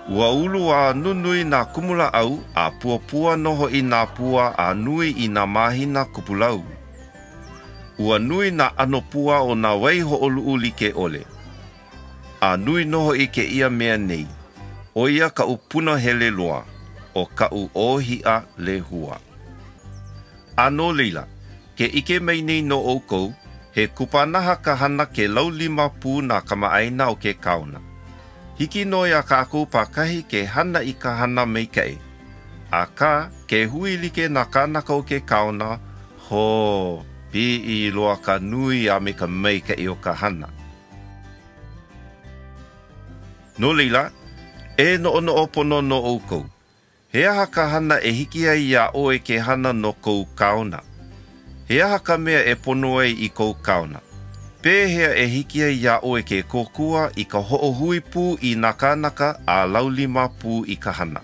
Ua ulu a nunui nā kumulāʻau a puapua nō hoʻi nā pua a nui i nā mahina kupulau. Ua nui nā ʻano pua o nā waihoʻoluʻu like ʻole. A nui nō hoʻi kēia mea nei, ʻo ia kaʻu punahele loa, ʻo kaʻu ʻōhiʻa lehua. A no laila, ke ʻike mai nei nō ʻoukou, he kupanaha ka hana ke laulima pū nā kamaʻāina o ke kaona. Hiki nō iā kākou pākahi ke hana i ka hana maikaʻi. Akā, ke hui like nā kānaka o ke kaona, hō, piʻi loa ka nui a me ka maikaʻi o ka hana. No laila, e noʻonoʻo pono nō ʻoukou. He aha ka hana e hiki ai iā ʻoe ke hana no kou kaona? He aha ka mea e pono ai i kou kaona? Pehea e hiki ai iā ʻoe ke kōkua i ka hoʻohui pū i nā kānaka a laulima pū i ka hana?